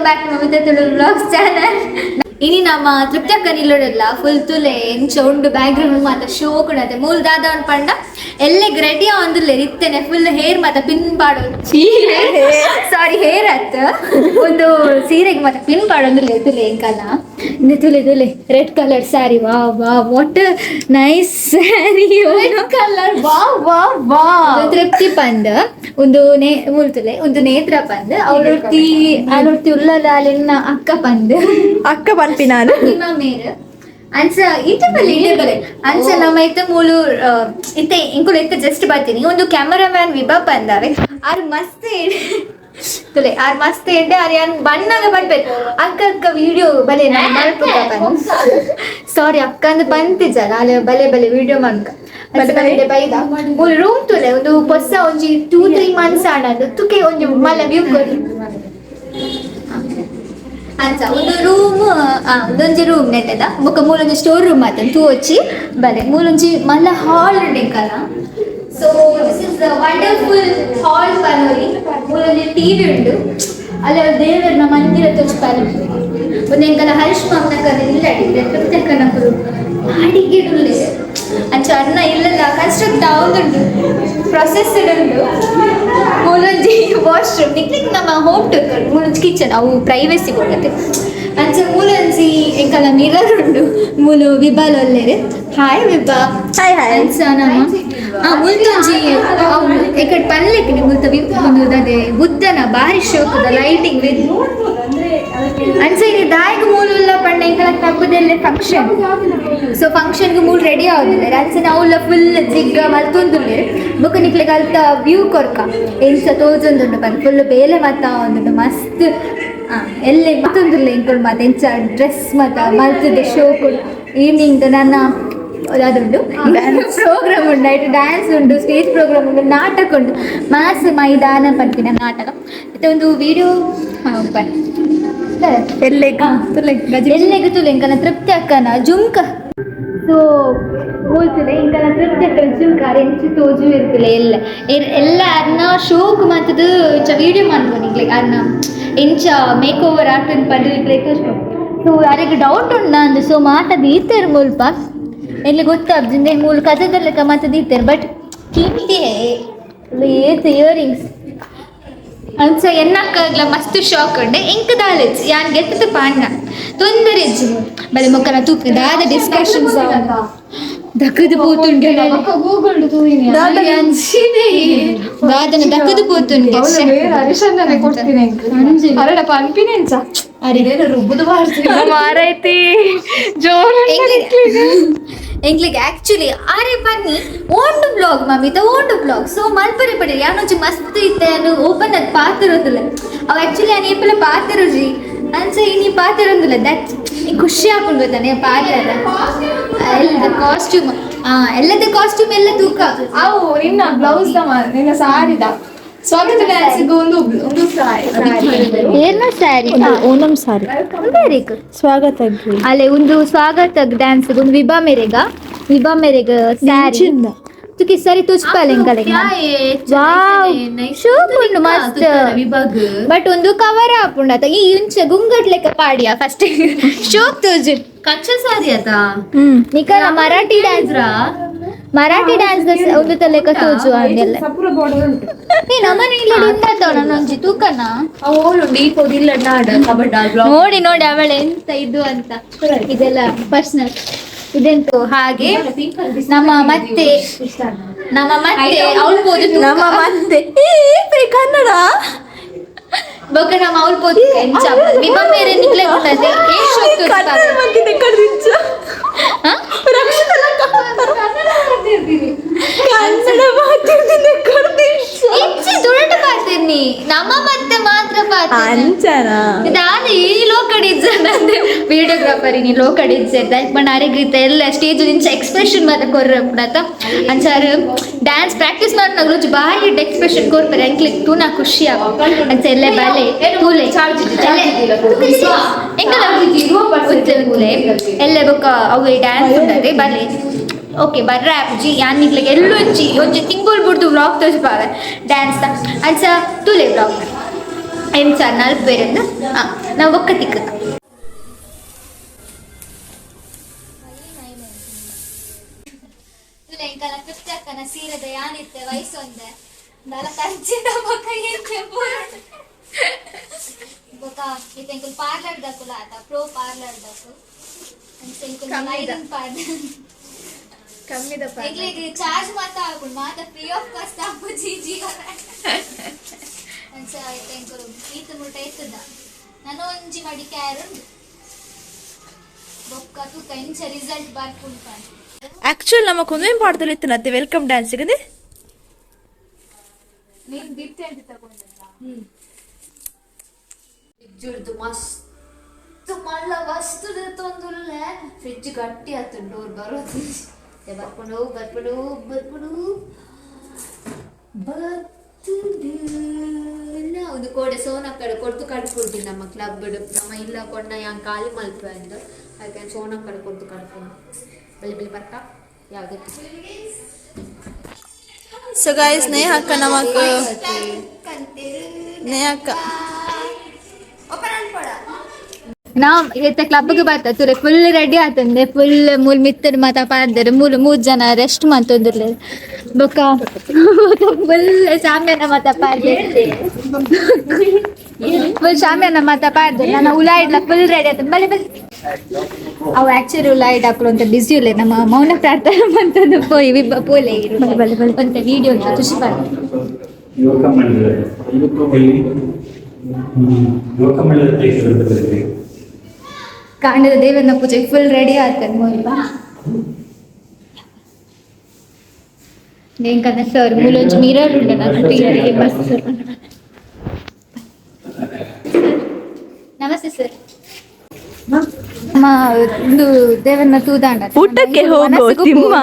Back to Mamitha Tulu vlogs channel. ಇನಿ ನಮ್ಮ ತೃಪ್ತಕ್ಕ ನಿಲ್ಲೋಡಲ್ಲ full ತುಲೆ ಎಂಚ ಉಂಡು ಬ್ಯಾಕ್ ಗ್ರೌಂಡ್ ಮಾತ ಶೋಕ್ ಉಂಡತೆ. ಮೂಲ ದಾದ ಪಂಡ ಎಲ್ಲೆಗ್ ರೆಡಿ ಆವೊಂದುಲ್ಲೆರ್ ಇತ್ತೆನೆ. ಫುಲ್ ಹೇರ್ ಮಾತ ಪಿನ್ ಪಾಡೊಂದು, ಸಾರಿ, ಹೇರ್ ಅತ್, ಒಂದು ಸೀರೆಗೆ ಮಾತ ಪಿನ್ ಪಾಡೊಂದುಲ್ಲೆರ್. ತುಲೆ ಎಂಕಲ್ನ ಇಂದು ತುಲೆ ತುಲೆ, ರೆಡ್ ಕಲರ್ ಸ್ಯಾರಿ. ವಾ ವಾ, what nice sari! Colour, ವಾ ವಾ ವಾ! ತೃಪ್ತಿ ಪಂದ್ ಒಂದು ನೇ ಮೂಲ್ತುಲೆ ಒಂದು ನೇತ್ರ ಪಂದ್ ಅವಳೊರ್ತಿ ಅಲೊರ್ತಿ ಉಲ್ಲಲ ಅಲೆನ್ನ ಅಕ್ಕ ಪಂದ್. ಅಕ್ಕ ಪನ್ಪಿನಾನು. ನಿಮ್ಮ ಮೇರ್ ಅಂಚ ಇತ್ತೆ ಬಲೆ, ಇತ್ತೆ ಬಲೆ. ಅಂಚ ನಮ್ಮ ಇತ್ತೆ ಮೂಲು ಇತ್ತೆ ಇಂಕುಲು ಇತ್ತೆ ಜಸ್ಟ್ ಬರ್ತೀನಿ. ಒಂದು ಕ್ಯಾಮರಾಮ್ಯಾನ್ ವಿಭಾ ಪಂದಾವೆ. ಆರ್ ಮಸ್ತ್ ತುಲೆ, ಆರ್ ಮಸ್ತ್ ಎಡ್ಡೆ. ಆರ್ ಯಾನ್ ಬಣ್ಣಗ ಪನ್ಪೇರು, ಅಕ್ಕ ಅಕ್ಕ ವಿಡಿಯೋ ಬಲೆ ನಾನು ಮಲ್ಪುಗ ಪಂದ್. ಸಾರಿ ಅಕ್ಕ ಅಂದ್ ಪಂತಿಜಲ್ಲ ಅಲ್ಲ. ಬಲೆ ಬಲೆ, ವಿಡಿಯೋ ಮನ್ಕ ಬಲೆ ಬಲೆ. ಬೈದ. ಮೂಲು ರೂಮ್ ತುಲೆ, ಒಂದು ಹೊಸ ಒಂಜಿ 2-3 ಮಂತ್ಸ್ ಆಂಡ ತುಕೆ ಒಂಜಿ ಮಲ್ಲ ವ್ಯೂ ಕೊರಿ. ಅಂಚ ಒಂದು ರೂಮ್, ಒಂದೊಂಜಿ ರೂಮ್ ನೆಟ್ಟದ. ಬೊಕ್ಕ ಮೂಲೊಂಜಿ ಸ್ಟೋರ್ ರೂಮ್ ಆತನ್ ತೂವೊಚ್ಚಿ ಬಲೆ. ಮೂಲೊಂಜಿ ಮಲ್ಲ ಹಾಲ್ ಉಂಡು ಎಂಕಲ್ಲ. So this is wonderful hall ಪನೊಲಿ. ಮೂಲೊಂಜಿ TV ಉಂಡು. ಅಲ್ಲ, ದೇವರನ ಮಂದಿರ ತೋಚ್ಪಾಲ. ಒಂದು ಎಂಕಲ್ಲ ಹರೀಶ್ ಮಾಮನ ಇಲ್ಲ ತೃಪ್ತಕ್ಕನಕುಲು ಅಡಿಗೆಡುಲ್ಲೆ. ಅಂಚ ಅನ್ನ ಇಲ್ಲಲ್ಲ, ಕನ್ಸ್ಟ್ರಕ್ಟ್ ಆವೊಂದುಂಡು, ಪ್ರೊಸೆಸ್ ಉಂಡು. ಮೂಲೊಂಜಿ ವಾಶ್ರೂಮ್ ನಿಕ್ಲಿಕ್ ನಮ್ಮ ಹೋಮ್ ಟೂರ್. ಮೂಲೊಂಜಿ ಕಿಚನ್, ಅವು ಪ್ರೈವೇಸಿ ಕೊಡತ್ತೆ. ಅಂಚ ಮೂಲೊಂಜಿ ಎಂಕಲ್ಲ ಮಿರರ್ ಉಂಡು. ಮೂಲು ವಿಬಾಲ್ ಒಲ್ಲೆರ್. ಹಾಯ್ ವಿಬಾ. Hi hi. ಅಂಚ ನಮ್ಮ ಮುಲ್ತೊಂಜಿ ಅವು ಎಕಡೆ ಪನ್ಲೆಕ್ಕಿನಿ. ಮುಲ್ತ ಒಂದು ಅದೇ ಬುದ್ಧನ ಬಾರಿ ಶೋಕುದ ಲೈಟಿಂಗ್ ವಿತ್. ಅಂಚ ಇನಿ ದಾಯಗ್ ಮೂಲು ಪಂಡ ಎಂಕಲ ತಪ್ಪದೆಲ್ಲೆ ಫಂಕ್ಷನ್. ಸೊ ಫಂಕ್ಷನ್ಗೆ ಮೂಲು ರೆಡಿ ಆവുದಿಲ್ಲ. ಅಂಚ ನಾವುಲ್ಲ ಫುಲ್ ಜಿಗ್ಗ ಮಲ್ತೊಂದುಲ್ಲೆರ್. ಬೊಕ್ಕ ನಿಕ್ಲೆಗ್ ಅಲ್ತ ವ್ಯೂ ಕೊರ್ಕ, ಎಂಚ ತೋಜೊಂದುಂಡು ಪಂದ್. ಫುಲ್ ಬೇಲೆ ಮತ್ತ ಆವೊಂದುಂಡು ಮಸ್ತ್. ಎಲ್ಲೆ ಮತ್ತೊಂದುಲ್ಲ ಎಂಕುಲು ಮಾತ ಎಂಚ ಡ್ರೆಸ್ ಮಾತ ಮಲ್ತದ ಶೋಕು. ಈವ್ನಿಂಗ್ ನನ್ನ ಅದುಂಡು ಪ್ರೋಗ್ರಾಮ್ ಉಂಡು, ನೈಟ್ ಡ್ಯಾನ್ಸ್ ಉಂಟು, ಸ್ಟೇಜ್ ಪ್ರೋಗ್ರಾಮ್ ಉಂಟು, ನಾಟಕ ಉಂಟು, ಮಾಸ್ ಮೈದಾನ ಪನ್ಪಿನ ನಾಟಕ. ಮತ್ತೆ ಒಂದು ವಿಡಿಯೋ. ಎಲ್ಲೆಗ್ ತುಲೆ ಗಜಿ. ಎಲ್ಲೆಗ್ ತುಲೆ ಎಂಕನ ತೃಪ್ತಿ ಅಕ್ಕನ ಜುಮ್ಕ. ಸೊ ಬೋಲ್ತುಲೆ ಎಂಕನ ತೃಪ್ತಿ ಅಕ್ಕನ ಜುಮ್ಕ. ಎಂಚ ತೋಜು ಇರ್ತಲೆ ಎಲ್ಲ ಎಲ್ಲ ಅರ್ನ ಶೋಕ್ ಮತ್ತದು. ಇಂಚ ವಿಡಿಯೋ ಮನ್ಪು ನಿಕ್ಲೆ ಅರ್ನ ಎಂಚ ಮೇಕ್ ಓವರ್ ಆಟನ್ ಪಂದ್ ನಿಕ್ಲೆ ತೋಜ್ಪು. ಸೊ ಅರೆಗ್ ಡೌಟ್ ಉಂಡ ಅಂದ್. ಸೊ ಮಾತ ದೀತೆರ್ ಮುಲ್ಪ. ಎಲ್ಲಿ ಗೊತ್ತಾಗ್ಜಿಂದೆ ಮೂಲು ಕಜದ ಲೆಕ್ಕ ಮಾತ ದೀತೆರ್. ಬಟ್ ಕೀರ್ತಿ ಏತ್ ಇಯರಿಂಗ್ಸ್. ಅಂಚ ಎನ್ನಕ್ಕಗ್ಲ ಮಸ್ತ್ ಶಾಕ್ ಉಂಡೆ. ಎಂಕ್ ದಾಲೆಜ್ ಯಾನ್ ಗೆತ್ತದ ಪಾಂಡ ತೊಂದರೆ ಇಜ್ಜಿ. ಬಲೆ ಮೊಕ್ಕನ ತೂಕ ದಾದ ಡಿಸ್ಕಷನ್ಸ್ ದಕ್ಕದು ಪೋತುಂಡೆ. ಗೂಗಲ್ ತೂಯಿನಿ. ದಾದನ ದಕ್ಕದು ಪೋತುಂಡೆ. ಹರಿಶಣ್ಣನೆ ಕೊಡ್ತೀನಿ ಅರಡ ಪನ್ಪಿನೆಂಚ. ಅರೆ. ರುಬ್ಬುದು ಮಾರೈತಿ ಜೋರ್. ಎಂಕ್ಲಿಗೆ ಆಕ್ಚುಲಿ ಆರೆ ಬನ್ನಿ ಓಂಡು ಬ್ಲಾಗ್ ಮಮಿತ ಓಂಡು ಬ್ಲಾಗ್. ಸೊ ಮಲ್ಪರೆ ಪಡೆ ಯಾನೊಂಜಿ ಮಸ್ತ್ ಇತ್ತೆ ಓಪನ್ ಅದು ಪಾತಿರೋದಿಲ್ಲ. ಅವು ಆಕ್ಚುಲಿ ನಾನು ಏಪಲ ಪಾತಿರೋಜಿ. ಅಂಚ ಇನಿ ಪಾತಿರೋದಿಲ್ಲ. That ಖುಷಿ ಆಪುಂಡು ಗೊತ್ತಾನೆ ಪಾತ್ರ ಎಲ್ಲದ ಕಾಸ್ಟ್ಯೂಮ್, ಎಲ್ಲದ ಕಾಸ್ಟ್ಯೂಮ್ ಎಲ್ಲ ತೂಕ. ಅವು ನಿನ್ನ ಬ್ಲೌಸ್ ನಿನ್ನ ಸಾರಿದ ಸ್ವಾಗತ ಡ್ಯಾನ್ಸ್ ಒಂದು ಒಂದು ಸಾರಿ. ಏನ ಸ್ಯಾರಿ? ಒಂದು ಓಣಂ ಸಾರಿ. ಬೇರೆ. ಸ್ವಾಗತ. ಅಲ್ಲೇ ಒಂದು ಸ್ವಾಗತ ಡ್ಯಾನ್ಸ್ ಒಂದು ವಿಭಾ ಮೇರೆಗ, ವಿಭಾ ಮೇರೆಗ ಸ್ಯಾರಿ. ಚಿನ್ನ. ತುಕಿ ಸರಿ ತುಚ್ಪಾಲ ಎಂಕಲೆಗ್. ವಾವ್, ಶೋಕ್ ಉಂಡು ಮಸ್ತ್. ಬಟ್ ಒಂದು ಕವರ್ ಆಪುಂಡು ಅತ. ಈ ಇಂಚ ಗುಂಗಟ್ ಲೆಕ್ಕ ಪಾಡಿಯ ಫಸ್ಟ್ ಶೋಕ್ ತೋಜು. ಕಚ್ಚ ಸಾರಿ ಆತ. ನಿಕಲ ಮರಾಠಿ ಡ್ಯಾನ್ಸ್, ಮರಾಠಿ ಡ್ಯಾನ್ಸ್ ಒಂದು ತಲೆಕ ತೋಜು ಅಂದೆಲ್ಲ. ಸಪುರ ಬಾರ್ಡರ್ ಉಂಟು. ಏ, ನಮ್ಮನೆ ಇಲ್ಲಿ ಉಂಡಾತವ ನನ್ನೊಂಜಿ ತೂಕನ. ಓಲು ಡೀಪ್ ಇಲ್ಲ ನಾಡ ಕಬಡ್ಡ. ನೋಡಿ ನೋಡಿ, ಅವಳ ಎಂತ ಇದು ಅಂತ. ಇದೆಲ್ಲ ಪರ್ಸನಲ್ ಇದೆಂತು ಹಾಗೆ. ನಮ್ಮ ಮತ್ತೆ ನಮ್ಮ ಮತ್ತೆ ಅವಳು ಪೋದು. ನಮ್ಮ ಮಂದೆ ಏ ಕನ್ನಡ. ಬೊಕ್ಕ ನಮ್ಮ ಅವಳು ಪೋದು. ಎಂಚ ವಿಭಾ ಮೇರೆ ನಿಕ್ಲೆ ಉಂಡತೆ ಏ ಶೋಕ್. ಕನ್ನಡ ಮಂದಿನ ಕಡ್ದಿಂಚ. ರಕ್ಷಿತಲ ಕನ್ನಡ ಮಾತಾಡ್ತಿದ್ದೆ ಕಡ್ದಿಂಚ. ಹೆಚ್ಚು ದುರಟ ಪಾತಿರ್ನಿ ನಮ್ಮ ಮತ್ತೆ ಮಾತ್ರ ಪಾತಿರ್ನಿ. ಅಂಚನ. ನಾನು ಈ ಲೋಕಡ್ ಇಜ್ಜ ನಂದು ವಿಡಿಯೋಗ್ರಾಫರ್ ಇನಿ ಲೋಕಡ್ ಇಜ್ಜೆ ಬಟ್ ಅರೆಗ್ ಎಲ್ಲ ಸ್ಟೇಜ್ ಇಂಚ ಎಕ್ಸ್ಪ್ರೆಷನ್ ಮಾತ್ರ ಕೊರ್ರಪ್ಪಡತ. ಅಂಚಾರು ಡ್ಯಾನ್ಸ್ ಪ್ರಾಕ್ಟೀಸ್ ಮಾಡಿನಾಗ ಬಾರಿ ಎಕ್ಸ್ಪ್ರೆಷನ್ ಕೊರ್ಪರೆ. ಅಂಕ್ಲಿಗ್ ತೂನ ಖುಷಿ ಆಗ. ಅಂಚ ಎಲ್ಲ ಬಲೆ ತೂಲೆ ಎಂಕಲ ಉತ್ಲೆ ಉತ್ಲೆ ಎಲ್ಲ. ಬೊಕ್ಕ ಅವು ಡ್ಯಾನ್ಸ್ ಉಂಟದೆ ಬಲೆ. ಓಕೆ ಬರ್ರ ಅಪ್ಜಿ ಯಾನ್ ನಿಕ್ಲೆಗ್ ಎಲ್ಲೊಂಜಿ ಒಂಜಿ ತಿಂಗೊಳ್ ಬುಡ್ದು ವ್ಲಾಗ್ ತೋಜ್ಪಾವೆ ಡ್ಯಾನ್ಸ್. ಅಂಚ ತೂಲೆ ವ್ಲಾಗ್. ಎಂಚ ನಲ್ಪೇರಿಂದ ನಾವು ಒಕ್ಕ ತಿಕ್ಕ ತೃಪ್ತಿ ಸೀರೆದ ಯಾನಿತ್ತೆ ವಯಸ್ಸೊಂದೆ ದಲ ಕಂಚಿನ ಬೊಕ ಇತ್ತೆ ಬೊಕ ಇತ್ತೆ ಎಂಕುಲು ಪಾರ್ಲರ್ ದಕುಲ ಆತ ಪ್ರೋ ಪಾರ್ಲರ್ ದಕು ಅಂಚ ಎಂಕುಲು ಲೈನಿಂಗ್ ಪಾರ್ಲರ್ ಕಮ್ಮಿದ. ಎಂಕ್ಲೆಗ್ ಚಾರ್ಜ್ ಮಾತ ಆಪುಂಡು, ಮಾತ free of cost ಆಪುಜಿ ಜೀವನ. ಅಂಚ ಇತ್ತೆ ಎಂಕುಲು ಈತ್ ಮುಟ್ಟ ಎತ್ತದ ನಾನು ಒಂಜಿ ಮಡಿಕೆ ಉಂಡು ಬೊಕ್ಕ ತೂಕ ಎಂಚ ರಿಸಲ್ಟ್ ಬರ್ಪುಂಡು ಪಂದ್. ಆಕ್ಚುಲ್ ನಮ್ಮ ಕೊಂದೇನ್ ಪಾಡ್ದಲ್ಲಿ ಇತ್ತು welcome dance. ನೀನ್ ದೀಪ್ತಿ ಅಂತ ತಗೊಂಡಲ್ಲ. ಫ್ರಿಡ್ಜ್ ಮಸ್ತ್ ಮಲ್ಲ ವಸ್ತು ತೊಂದುಲ್ಲೆ. ಫ್ರಿಡ್ಜ್ ಗಟ್ಟಿ ಆತು, ಡೋರ್ ಬರೋದು ಬರ್ಕೊಂಡು ಬರ್ಕೊಂಡು ಬರ್ಕೊಂಡು ಬರ್ತುಂಡು. ಒಂದು ಕೋಡೆ ಸೋನಕ್ಕಡೆ ಕೊಡ್ತು ಕಡ್ಪುಡ್ದು ನಮ್ಮ ಕ್ಲಬ್ ನಮ್ಮ ಇಲ್ಲ ಕೊಣ್ಣ ಯಾನ್ ಖಾಲಿ ಮಲ್ಪೆ ಅಂದು ಅದಕ್ಕೆ ಸೋನಕ್ಕಡೆ ಕೊಡ್ತು ಕಡ್ಪುಂಡು ಬಲಿ ಬಲಿ ಬರ್ಕ ಯಾವುದಕ್ಕೆ. ಸೊ ಗಾಯ್ಸ್, ನೇಹಕ್ಕ ನಮಕ್ ನೇಹಕ್ಕ. ನಾವು ಇತ್ತೆ ಕ್ಲಬ್ಗೆ ಬರ್ತಾ ತುರೆ ಫುಲ್ ರೆಡಿ ಆತಂದೆ. ಫುಲ್ ಮೂಲ್ ಮಿತ್ತಡ್ ಮಾತ ಪಾಡ್ದಾರೆ. ಮೂಲು ಮೂರು ಜನ ರೆಸ್ಟ್ ಮಂತೊಂದಿರ್ಲೆ. ಬೊಕ್ಕ ಫುಲ್ ಶಾಮಿಯಾನ ಮಾತ ಪಾಡ್ದೆ, ಫುಲ್ ಶಾಮಿಯಾನ ಮಾತ ಪಾಡ್ದೆ. ನನ್ನ ಉಲಾಯಿಡ್ಲ ಫುಲ್ ರೆಡಿ ಆತಂದೆ. ಬಲೆ ಬಲೆ. ಅವು ಆಕ್ಚುಲಿ ಉಲಾಯಿಡ್ ಹಾಕಲು ಅಂತ ಬಿಸಿ ಉಲ್ಲೆ. ನಮ್ಮ ಮೌನ ಪ್ರಾರ್ಥನೆ ಮಂತೊಂದು ಪೋಯಿ ವಿಬ್ಬ ಪೋಲೆ ಬಲೆ ಬಲೆ ಅಂತ ವಿಡಿಯೋ ಖುಷಿ ಪಡ. ಯುವಕ ಮಂಡಳ ಎಲ್ಲಿ? ಯುವಕ ಮಂಡಳ ಅಧ್ಯಕ್ಷರು ಬರ್ತಾರೆ. ಕಾಂಡದ ದೇವರನ ಪೂಜೆ ಫುಲ್ ರೆಡಿ ಆಗ್ತದೆ ಮೊದಲ. ನೇಂಕನ ಸರ್ ಮೂಲೊಂಜಿ ಮಿರರ್ ಉಂಡು ಬಸ್ ಸರ್. ನಮಸ್ತೆ ಸರ್. ನಮ್ಮ ಒಂದು ದೇವರನ್ನ ತೂದಾಂಡ. ಊಟಕ್ಕೆ ಹೋಗೋ ತಿಮ್ಮ.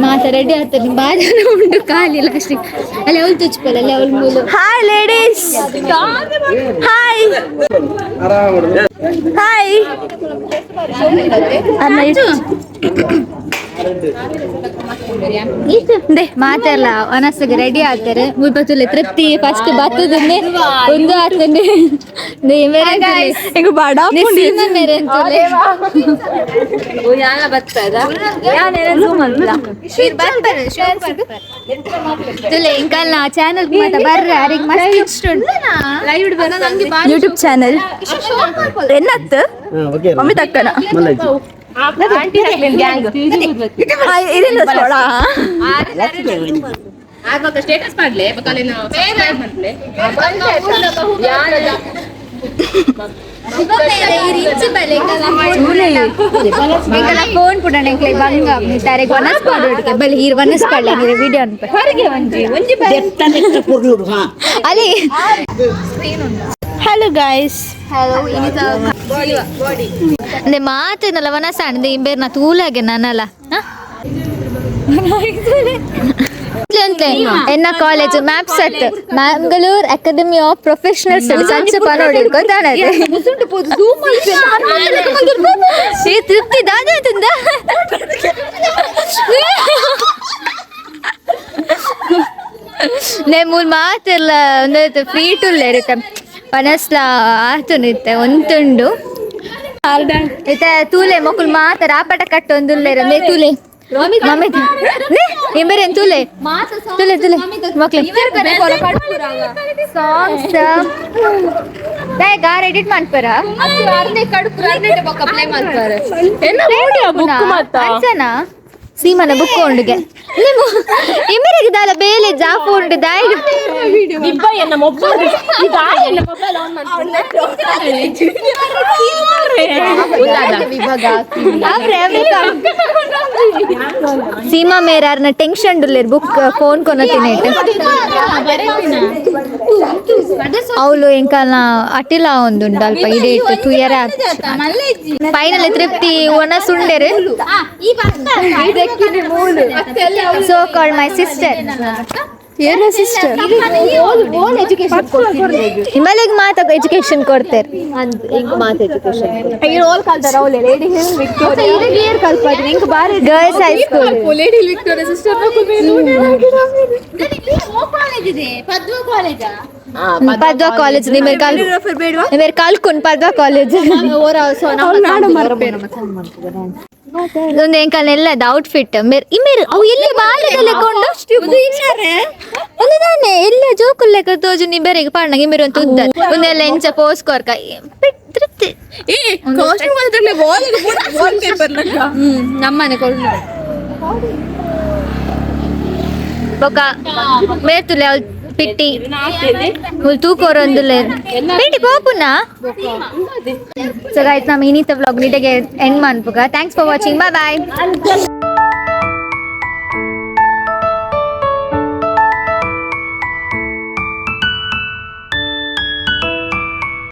ಮಾತ ರೆಡಿ ಆಗ್ತದೆ. ಬಾಜನ ಉಂಡು ಖಾಲಿ ಲಾಸ್ಟ್ ಅಲ್ಲಿ ಅವಳು ತುಚ್ಪಲ್ಲ ಅಲ್ಲಿ ಅವಳು ಮೂಲು. Hi ladies, hi hi. ಅನ್ನ ಮಾತೆಲ್ಲ ಅನಸ್ಗೆ ರೆಡಿ ಆಗ್ತಾರೆ. ಮುಲ್ಪತ್ತುಲೆ ತೃಪ್ತಿ ಫಸ್ಟ್ ಬತ್ತದನ್ನೇ ಒಂದು ಆಗ್ತದೆ. ಈಗ ಬಡ. ಮೇರೆ ಅಂತಲೇ. ತುಲೆ ಇಂಕಲ್ನ ಚಾನಲ್ ಮಾತ ಬರ್ರ ಅರೆಗ್ ಮಸ್ತ್ ಇಷ್ಟ ಉಂಟು. ಯೂಟ್ಯೂಬ್ ಚಾನೆಲ್ ಎನ್ನತ್ತು ಮಮ್ಮಿ ತಕ್ಕನ ಇದಿಲ್ಲ ಸೋಡಾ. ಸ್ಟೇಟಸ್ ಮಾಡ್ಲೆ ಮಾಡ್ಲೆ. ಫೋನ್ ಪುಡಣ ಎಂಕ್ಲೆ ಬಂಗ ತಾರೆಗ್ ವನಸ್ ಪಾಡೋಡಿಗೆ ಬಲಿ ಈರ್ ವನಸ್ ಪಾಡ್ಲೆ ನೀರೆ ವಿಡಿಯೋ ಅನ್ಪ ಅಲ್ಲಿ. Hello guys. Hello. ಅಂದ್ರೆ ಮಾತೇನಲ್ಲ ವನಸ ಅಂದೆ ಇಂಬೇರ್ ನಾ ತೂಲಾಗೆ ನಾನಲ್ಲ ಅಂತೆ. ಎನ್ನ ಕಾಲೇಜ್ ಮ್ಯಾಪ್ಸ್ ಅತ್ Mangalore academy of professional studies ಅಂಚ ಪನೋಡಿ ಗೊತ್ತಾಣೆ. ಈ ತೃಪ್ತಿ ದಾದ ಆತಂದ. ನೇ ಮೂಲ್ ಮಾತೆಲ್ಲ ಒಂದು ಫ್ರೀ ಟುಲ್ ಇರುತ್ತೆ ಪನಸ್ಲ ಆತುನಿತ್ತೆ ಒಂತುಂಡು. ಇತ್ತೆ ತೂಲೆ ಮೊಕುಲ್ ಮಾತ ರಾಪಟ ಕಟ್ಟೊಂದುಲ್ಲೆರ್ ನೇ ತೂಲೆ ಮಮ್ಮಿ ನೇ ಇಂಬೆರೆನ್ ತೂಲೆ ತೂಲೆ ತೂಲೆ ಮಕ್ಳು ಸಾಂಗ್ಸ್ ಗಾರ್ ಎಡಿಟ್ ಮಾಡ್ಪಾರ. ಅಂಚನ ಸೀಮನ ಬುಕ್ ಉಂಡುಗೆ ಇಮ್ಮೆರೆಗೆ ದಾಲ ಬೇಲೆ ಜಾಫು ಉಂಡು ದಾಯಿಗ್. ಅವ್ರೆ ಅವ್ರೆ ಸೀಮಾ ಮೇರಾರ್ನ ಟೆನ್ಷನ್ ಡುಲ್ಲೇರ್ ಬುಕ್ ಫೋನ್ ಕೊನತಿನ ಅವಳು ಎಂಕಲ್ನ ಅಟಿಲ ಒಂದುಂಡು ಅಲ್ಪ ಇಡೀ ತುಯರ. ಫೈನಲ್ ತೃಪ್ತಿ ಒಣ ಸುಂಡೆರು so called my sister. ಏರ್ನ ಸಿಸ್ಟರ್? ನಿಮ್ಮಲ್ಲಿಗೆ ಮಾತ ಎಜುಕೇಶನ್ ಕೊಡ್ತಾರೆ. Girls high school. Lady Victoria sister. Padwa college ನಿಮೇರ್ ಕಾಲ್ ನಿಮೇರ್ ಕಾಲ್ಕುನ್ ಪದ್ವಾ ಕಾಲೇಜ್. ಒಂದು ಎಂಕಲ್ ಎಲ್ಲ ಔಟ್ಫಿಟ್ ಮೇರ್ ಇಮೇರ್ ಅವು ಎಲ್ಲಿ ಬಾಲ್ಯದ ಲೆಕ್ಕೊಂಡು ಒಂದು ತಾನೆ ಎಲ್ಲ ಜೋಕುಲ್ ಲೆಕ್ಕ ತೋಜು. ನಿ ಬೇರೆಗೆ ಪಾಂಡಂಗ ಇಮೇರ್ ಒಂದು ಉದ್ದ ಒಂದೆಲ್ಲ ಎಂಚ ಪೋಸ್ ಕೊರ್ಕ ತೃಪ್ತಿ. ಏ, ಕಾಸ್ಟ್ಯೂಮ್ ವಾಲ್ ವಾಲ್ ಪೇಪರ್. ನಮ್ಮನೆ ಕೊಡು. ಬೊಕ ಮೇರ್ತುಲೆ ಅವ್ಲು ಪಿಟ್ಟಿ ಮುಲ್ ತೂಕೋರೊಂದುಲ್ಲೆ ಬೇಟಿ ಪೋಪುನ. ಸೊ ಗೈಸ್, ನಮ್ಮ ಇನ್ನಿತ ವ್ಲಾಗ್ ನೀಟಾಗಿ and ಮನ್ಪುಗ. Thanks for watching, bye bye.